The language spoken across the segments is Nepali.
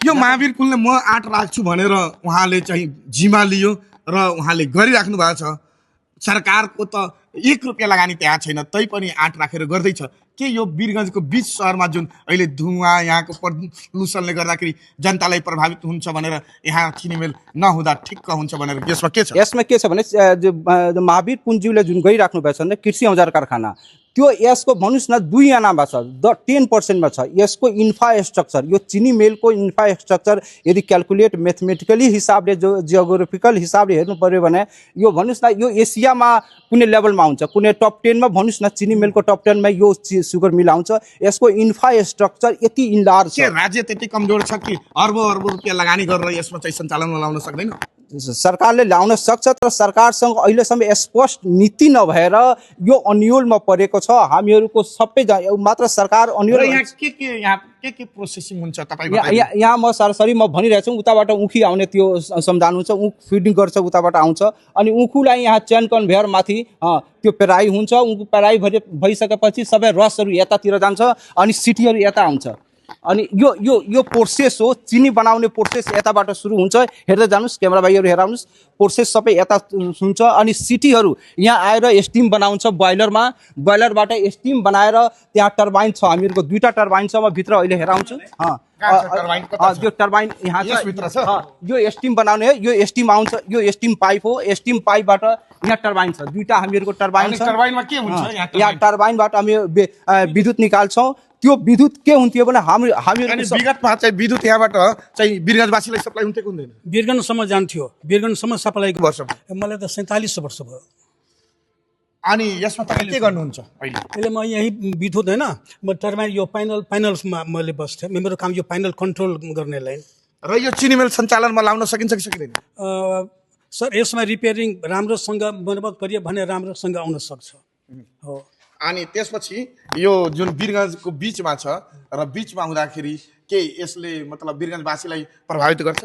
यो महावीर पुलले म 8 राख्छु भनेर उहाँले चाहिँ जिम्मा लियो र उहाँले गरिराख्नु भएको छ। सरकारको त 1 रुपैयाँ लगानी त्यहाँ छैन, तैपनि 8 राखेर गर्दैछ। के यो वीरगञ्जको बीच शहरमा जुन अहिले धुवाँ यहाँको प्रदूषणले गर्दाखेरि जनतालाई प्रभावित हुन्छ भनेर यहाँ चिनीमेल नहुँदा ठिक्क हुन्छ भनेर यसमा के छ? यसमा के छ भने महावीर पुञ्जीले जुन गरिराख्नु भएको छ भने कृषि औजार कारखाना त्यो यसको भन्नुस् न 2 आनामा छ, 10% मा छ। यसको इन्फ्रास्ट्रक्चर, यो चिनी मेलको इन्फ्रास्ट्रक्चर यदि क्याल्कुलेट म्याथमेटिकली हिसाबले जो जियोग्राफिकल हिसाबले हेर्नु पर्यो भने यो भन्नुस् न यो एसियामा कुनै लेभलमा हुन्छ, कुनै टप 10 मा भन्नुस् न चिनी मेलको टप 10 मा यो सुगर मिल आउँछ। यसको इन्फ्रास्ट्रक्चर यति इन्लार्ज छ। के राज्य त्यति कमजोर छ कि अर्बौं रुपैयाँ लगानी गरेर यसमा चाहिँ सञ्चालनमा ल्याउन सक्दैन? सरकारले ल्याउन सक्छ, तर सरकारसँग अहिलेसम्म स्पष्ट नीति नभएर यो अन्योलमा परेको छ। हामीहरूको सबै मात्र सरकार अन्योल। यहाँ के प्रोसेसिङ हुन्छ तपाईँ? यहाँ म सरसरी म भनिरहेको छु, उताबाट उखी आउने त्यो सम्झानु हुन्छ, ऊख फिडिङ गर्छ उताबाट आउँछ, अनि उखुलाई यहाँ चेन कन्भेयर माथि त्यो पेराई हुन्छ। उखु पेराई भइसकेपछि सबै रसहरू यतातिर जान्छ अनि सिटीहरू यता आउँछ। अनि यो यो यो प्रोसेस हो, चिनी बनाउने प्रोसेस यताबाट सुरु हुन्छ। हेर्दै जानुस्, क्यामेरा भाइहरू हेराउनुस्, प्रोसेस सबै यता हुन्छ। अनि सिटीहरू यहाँ आएर स्टिम बनाउँछ बोइलरमा, बोइलरबाट स्टिम बनाएर त्यहाँ टर्बाइन छ, हामीहरूको 2टा टर्बाइन छ। म भित्र अहिले हेराउँछु। यो टर्बाइन यहाँ छ, यो स्टिम बनाउने, यो स्टिम आउँछ, यो स्टिम पाइप हो। स्टिम पाइपबाट यहाँ टर्बाइन छ, 2टा हामीहरूको टर्बाइन छ। टर्बाइनमा के हुन्छ? यहाँ टर्बाइनबाट हामी विद्युत निकाल्छौँ। त्यो विद्युत के हुन्थ्यो भने हामीहरू विगतमा चाहिँ विद्युत यहाँबाट चाहिँ वीरगञ्जवासीलाई सप्लाई हुन्थ्यो कि हुँदैन? वीरगञ्जसम्म जान्थ्यो, वीरगञ्जसम्म सप्लाईको वर्ष मलाई त 47 वर्ष भयो। अनि यसमा तपाईँ के गर्नुहुन्छ अहिले? अहिले म यही विद्युत होइन, म टर्बाइन यो पैनल्समा मैले बस्थेँ। मेरो काम यो पैनल कन्ट्रोल गर्नेलाई। र यो चिनी मिल सञ्चालनमा लाउन सकिन्छ कि सकिँदैन? सर यसमा रिपेयरिङ राम्रोसँग मर्मत गरियो भने राम्रोसँग आउन सक्छ। हो, अनि त्यसपछि यो जुन वीरगञ्जको बीचमा छ र बीचमा हुँदाखेरि के यसले मतलब वीरगञ्जवासीलाई प्रभावित गर्छ?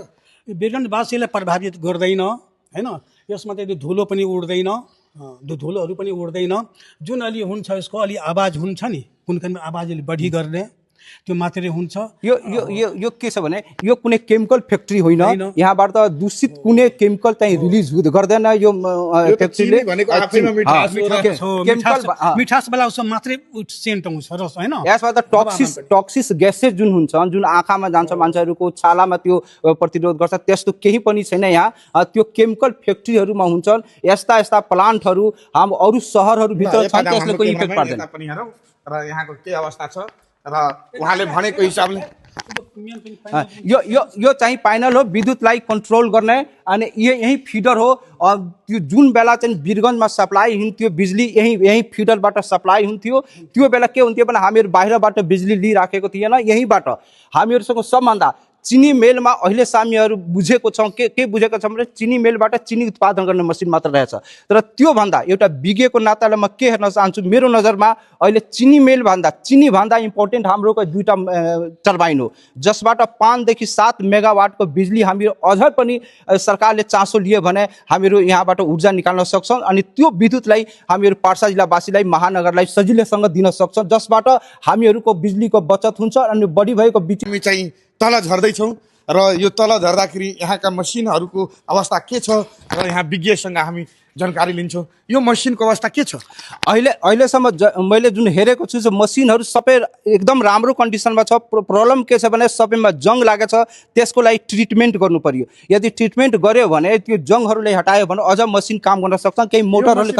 वीरगञ्जवासीलाई प्रभावित गर्दैन होइन। यसमा त धुलो पनि उड्दैन, धुलोहरू पनि उड्दैन। जुन अलि हुन्छ यसको अलि आवाज हुन्छ नि, कुन कुन आवाज अलि बढी गर्ने त्यो मात्रै हुन्छ। यो यो यो यो के छ भने यो कुनै केमिकल फ्याक्ट्री होइन। यहाँबाट त दूषित कुनै केमिकल चाहिँ रिलिज गर्दैन यो फ्याक्ट्रीले। मिठास वाला उसमा मात्रै सेन्ट आउँछ रस होइन। यसबाट टक्सिस ग्यासेस जुन हुन्छ, जुन आँखामा जान्छ, मान्छेहरूको छालामा त्यो प्रतिरोध गर्छ, त्यस्तो केही पनि छैन यहाँ। त्यो केमिकल फ्याक्ट्रीहरूमा हुन्छन् यस्ता यस्ता प्लान्टहरू हाम अरू सहरहरूभित्र छन्, त्यसले कोही इफेक्ट पार्दैन। र यहाँको के अवस्था छ र उहाँले भनेको हिसाबले यो यो यो चाहिँ पाइनल हो, विद्युतलाई कन्ट्रोल गर्ने। अनि यही फिडर हो। त्यो जुन बेला चाहिँ वीरगञ्जमा सप्लाई हुन्थ्यो बिजुली, यही फिडरबाट सप्लाई हुन्थ्यो। त्यो बेला के हुन्थ्यो भने हामीहरू बाहिरबाट बिजुली लिइराखेको थिएन, यहीँबाट हामीहरूसँग सबभन्दा चिनी मेलमा अहिले हामीहरू बुझेको छौँ। के बुझेको छौँ भने चिनी मेलबाट चिनी उत्पादन गर्ने मसिन मात्र रहेछ। तर त्योभन्दा एउटा विज्ञको नाताले म के हेर्न चाहन्छु, मेरो नजरमा अहिले चिनी भन्दा इम्पोर्टेन्ट हाम्रो 2टा टर्बाइन हो, जसबाट 5 देखि 7 मेगावाटको बिजुली हामीहरू अझ पनि सरकारले चासो लिए भने हामीहरू यहाँबाट ऊर्जा निकाल्न सक्छौँ। अनि त्यो विद्युतलाई हामीहरू पर्सा जिल्लावासीलाई, महानगरलाई सजिलैसँग दिन सक्छौँ, जसबाट हामीहरूको बिजुलीको बचत हुन्छ। अनि बढी भएको बिजुली चाहिँ तल झर्दैछौँ र यो तल झर्दाखेरि यहाँका मसिनहरूको अवस्था के छ र यहाँ विज्ञसँग हामी जानकारी लिन्छौँ। यो मसिनको अवस्था के छ? अहिलेसम्म मैले जुन हेरेको छु मसिनहरू सबै एकदम राम्रो कन्डिसनमा छ। प्रब्लम के छ भने सबैमा जङ लागेको छ, त्यसको लागि ट्रिटमेन्ट गर्नु पर्यो। यदि ट्रिटमेन्ट गर्यो भने त्यो जङहरूलाई हटायो भने अझ मसिन काम गर्न सक्छ। केही मोटरहरूले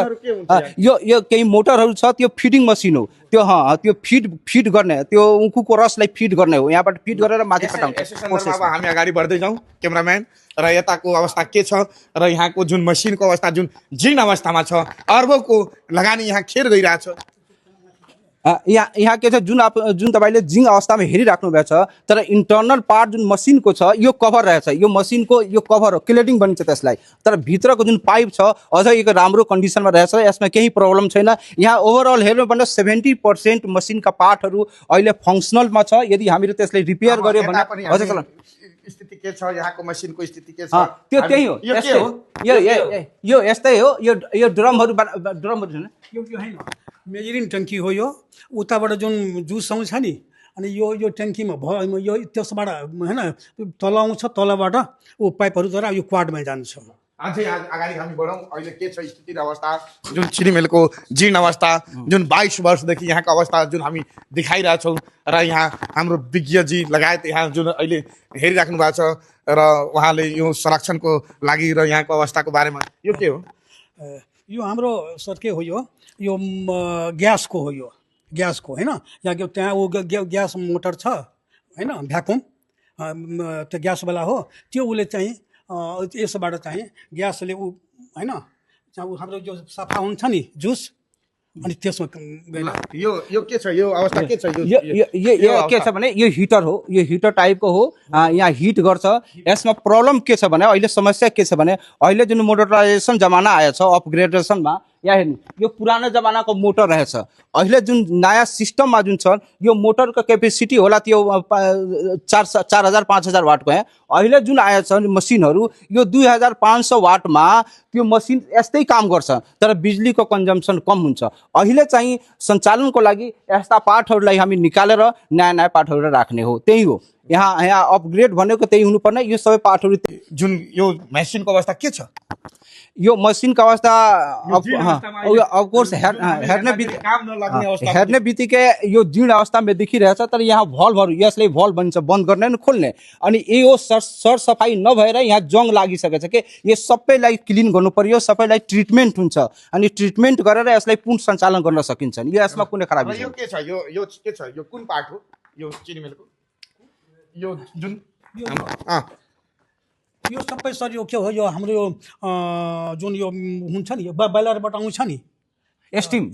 यो केही मोटरहरू छ, त्यो फिडिङ मसिन हो। त्यो फिड गर्ने, त्यो उखुको रसलाई फिड गर्ने हो, यहाँबाट फिड गरेर माथि पठाउँछ। हामी अगाडि बढ्दै जाउँ क्यामेराम्यान, र यताको अवस्था के छ र यहाँको जुन मसिनको अवस्था जुन जीर्ण अवस्थामा छ, अर्बौंको लगानी यहाँ खेर गइरहेछ। यहाँ के छ, जुन तपाईँले जिङ अवस्थामा हेरिराख्नु भएको छ, तर इन्टर्नल पार्ट जुन मसिनको छ यो कभर रहेछ। यो मसिनको यो कभर हो, क्लेडिङ भनिन्छ त्यसलाई। तर भित्रको जुन पाइप छ अझ एक राम्रो कन्डिसनमा रहेछ, यसमा केही प्रब्लम छैन। यहाँ ओभरअल हेर्नु भने 70% मसिनका पार्टहरू अहिले फङ्सनलमा छ। यदि हामीले त्यसलाई रिपेयर गर्यो भने अझ स्थिति के छ, यहाँको मसिनको स्थिति के छ, त्यो त्यही हो। यो यस्तै हो। यो ड्रमहरू छैन, यो होइन मेजरिङ टङ्की हो। यो उताबाट जुन जुस आउँछ नि, अनि यो ट्याङ्कीमा भयो यो त्यसबाट होइन तल आउँछ तलबाट ऊ पाइपहरूद्वारा यो क्वाडमा जान्छ। अझै अगाडि हामी बढौँ। अहिले के छ स्थिति र अवस्था, जुन चिनी मिलको जीर्ण अवस्था, जुन 22 वर्षदेखि यहाँको अवस्था जुन हामी देखाइरहेछौँ र यहाँ हाम्रो विज्ञजी लगायत यहाँ जुन अहिले हेरिराख्नु भएको छ र उहाँले यो संरक्षणको लागि र यहाँको अवस्थाको बारेमा यो के हो? यो हाम्रो सर के हो यो ग्यासको हो, यो ग्यासको होइन। यहाँ त्यहाँ ऊ ग्यास मोटर छ होइन, भ्याकुम त्यो ग्यासवाला हो। त्यो उसले चाहिँ यसबाट चाहिँ ग्यासले ऊ होइन हाम्रो जो सफा हुन्छ नि जुस, अनि त्यसमा यो के छ, यो अवस्था के छ? यो के छ भने यो हिटर हो, यो हिटर टाइपको हो। यहाँ हिट गर्छ। यसमा प्रब्लम के छ भने अहिले समस्या के छ भने अहिले जुन मोटराइजेसन जमाना आएछ अपग्रेडेसनमा, यहाँ हेर्नु यो पुरानो जमानाको मोटर रहेछ। अहिले जुन नयाँ सिस्टममा जुन छ यो मोटरको क्यापेसिटी होला त्यो 4000-5000 वाटको है। अहिले जुन आएछ मसिनहरू यो 2500 वाटमा त्यो मसिन यस्तै काम गर्छ, तर बिजुलीको कन्जम्सन कम हुन्छ। अहिले चाहिँ सञ्चालनको लागि यस्ता पार्टहरूलाई हामी निकालेर नयाँ पार्टहरू राख्ने हो। त्यही हो यहाँ अपग्रेड भनेको त्यही हुनुपर्ने। यो सबै पार्टहरू जुन यो मेसिनको अवस्था के छ? यो मसिनको अवस्था अफकोर्स हेर्ने बित्तिकै यो जीर्ण अवस्थामा देखिरहेछ, तर यहाँ भल्भहरू यसले भल्भ भन्छ बन्द गर्ने अनि खोल्ने, अनि यो सरसफाइ नभएर यहाँ जङ लागिसकेको छ कि यो सबैलाई क्लिन गर्नु पर्यो, सबैलाई ट्रिटमेन्ट हुन्छ अनि ट्रिटमेन्ट गरेर यसलाई पुनः सञ्चालन गर्न सकिन्छ। यो यसमा कुनै खराबी छैन। यो के छ? यो के छ? यो कुन पार्ट हो यो चिनी मिलको? यो जुन यो सबै सर यो के हो, यो हाम्रो जुन यो हुन्छ नि यो बाइलरबाट आउँछ नि स्टिम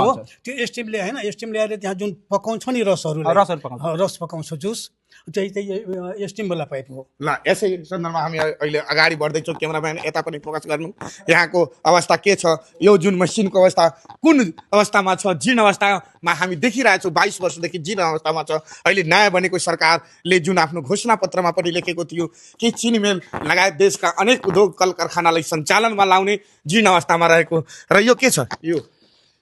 हो, त्यो स्टिमले होइन, स्टिम ल्याएर त्यहाँ जुन पकाउँछ नि रस पकाउँछ जुस, त्यही स्टिमवाला पाइप हो। ल यसै सन्दर्भमा हामी अहिले अगाडि बढ्दैछौँ। क्यामेराम्यान यता पनि फोकस गर्नु। यहाँको अवस्था के छ? यो जुन मसिनको अवस्था कुन अवस्थामा छ? जीर्ण अवस्थामा हामी देखिरहेछौँ। 22 वर्षदेखि जीर्ण अवस्थामा छ। अहिले नयाँ बनेको सरकारले जुन आफ्नो घोषणापत्रमा पनि लेखेको थियो कि चिनी मिल लगायत देशका अनेक उद्योग कल कारखानालाई सञ्चालनमा लाउने जीर्ण अवस्थामा रहेको र यो के छ?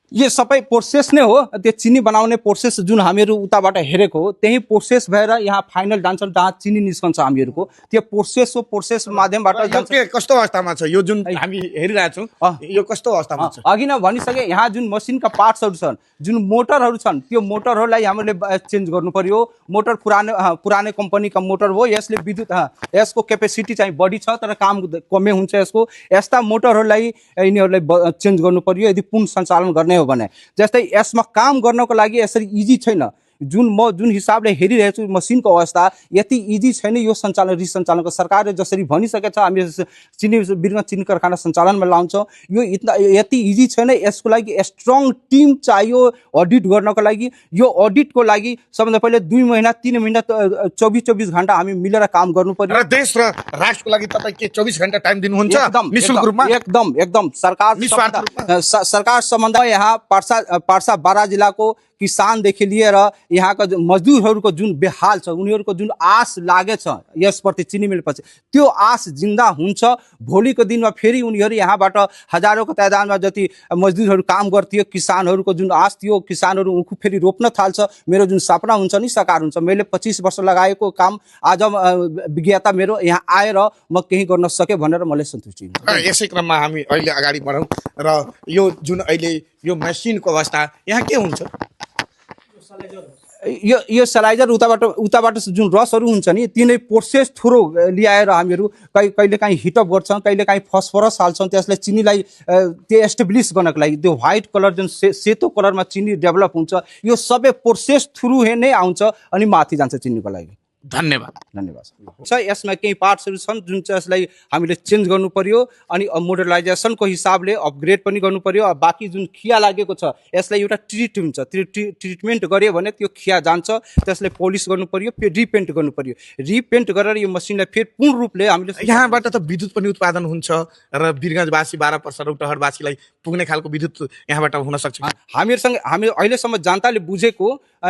यो सबै प्रोसेस नै हो। त्यो चिनी बनाउने प्रोसेस जुन हामीहरू उताबाट हेरेको हो त्यही प्रोसेस भएर यहाँ फाइनल जान्छ, जहाँ चिनी निस्कन्छ हामीहरूको त्यो प्रोसेस माध्यमबाट के कस्तो अवस्थामा छ यो जुन हामी हेरिरहेछौँ? यो कस्तो अवस्थामा छ? अघि नै भनिसके यहाँ जुन मसिनका पार्ट्सहरू छन्, जुन मोटरहरू छन्, त्यो मोटरहरूलाई हामीले चेन्ज गर्नु पर्यो। मोटर पुरानो कम्पनीका मोटर हो। यसले विद्युत यसको क्यापेसिटी चाहिँ बढी छ तर काम कमै हुन्छ यसको। यस्ता मोटरहरूलाई यिनीहरूलाई चेन्ज गर्नु पर्यो यदि पुनः सञ्चालन गर्ने हो भने। जस्तै यसमा काम गर्नको लागि यसरी इजी छैन। जुन हिसाबले हेरिरहेछु मसिनको अवस्था यति इजी छैन यो सञ्चालन रिसञ्चालनको। सरकारले जसरी भनिसकेको छ हामी वीरगञ्ज चिनी कारखाना सञ्चालनमा ल्याउँछौँ, यो यति इजी छैन। यसको लागि स्ट्रङ टिम चाहियो अडिट गर्नको लागि। यो अडिटको लागि सबभन्दा पहिले 2 महिना 3 महिना 24 घण्टा हामी मिलेर काम गर्नु पर्यो। र देश र राष्ट्रको लागि तपाईँ के 24 घण्टा टाइम दिनुहुन्छ? निःशुल्क रूपमा? एकदम सरकार सम्बन्ध यहाँ पर्सा बारा जिल्लाको किसानदेखि लिएर यहाँका मजदुरहरूको जुन बेहाल छ, उनीहरूको जुन आश लागेछ यसप्रति चिनी मिलपछि, त्यो आश जिन्दा हुन्छ। भोलिको दिनमा फेरि उनीहरू यहाँबाट हजारौँको तादादमा जति मजदुरहरू काम गर्थ्यो, किसानहरूको जुन आश थियो, किसानहरू उखु फेरि रोप्न थाल्छ। मेरो जुन सपना हुन्छ नि साकार हुन्छ। मैले 25 वर्ष लगाएको काम आज विज्ञता मेरो यहाँ आएर म केही गर्न सकेँ भनेर मलाई सन्तुष्टि हुन्छ। यसै क्रममा हामी अहिले अगाडि बढौँ र यो जुन अहिले यो मेसिनको अवस्था यहाँ के हुन्छ? यो सलाइजर उताबाट जुन रसहरू हुन्छ नि तिनै प्रोसेस थ्रो ल्याएर हामीहरू कहिलेकाहीँ हिटअप गर्छौँ, कहिलेकाहीँ फस्फरस हाल्छौँ। त्यसलाई चिनीलाई त्यो एस्टाब्लिस गर्नको लागि त्यो व्हाइट कलर जुन सेतो कलरमा चिनी डेभलप हुन्छ, यो सबै प्रोसेस थ्रु नै आउँछ अनि माथि जान्छ चिनीको लागि। धन्यवाद। यसमा केही पार्ट्सहरू छन् जुन चाहिँ यसलाई हामीले चेन्ज गर्नु पर्यो अनि मोडर्नाइजेसनको हिसाबले अपग्रेड पनि गर्नु पर्यो। बाँकी जुन खिया लागेको छ यसलाई एउटा ट्रिट हुन्छ, ट्रिटमेन्ट गर्यो भने त्यो खिया जान्छ। त्यसलाई पोलिस गर्नु पर्यो, फेरि रिपेन्ट गर्नु पर्यो। रिपेन्ट गरेर यो मसिनलाई फेरि पूर्ण रूपले हामीले यहाँबाट त विद्युत पनि उत्पादन हुन्छ र वीरगञ्जवासी 12 पर्सा रौतहटवासीलाई पुग्ने खालको विद्युत यहाँबाट हुन सक्छ। हामी अहिलेसम्म जनताले बुझेको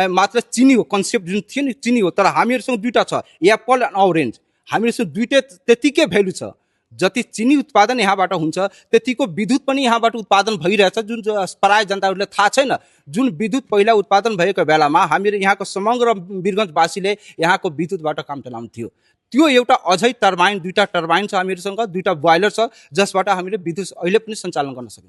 मात्र चिनी हो, कन्सेप्ट जुन थियो नि चिनी हो, तर हामीहरूसँग दुईटा छ, एप्पल एन्ड अरेन्ज। हामीहरूसँग दुईटै त्यतिकै भ्यालु छ। जति चिनी उत्पादन यहाँबाट हुन्छ त्यतिको विद्युत पनि यहाँबाट उत्पादन भइरहेछ, जुन प्राय जनताहरूले थाहा छैन। जुन विद्युत पहिला उत्पादन भएको बेलामा हामीहरू यहाँको समग्र वीरगञ्जवासीले यहाँको विद्युतबाट काम चलाउँथ्यो। त्यो एउटा अझै टर्बाइन, 2टा टर्बाइन छ हामीहरूसँग, 2टा बोइलर छ, जसबाट हामीले विद्युत अहिले पनि सञ्चालन गर्न सकिन्छ।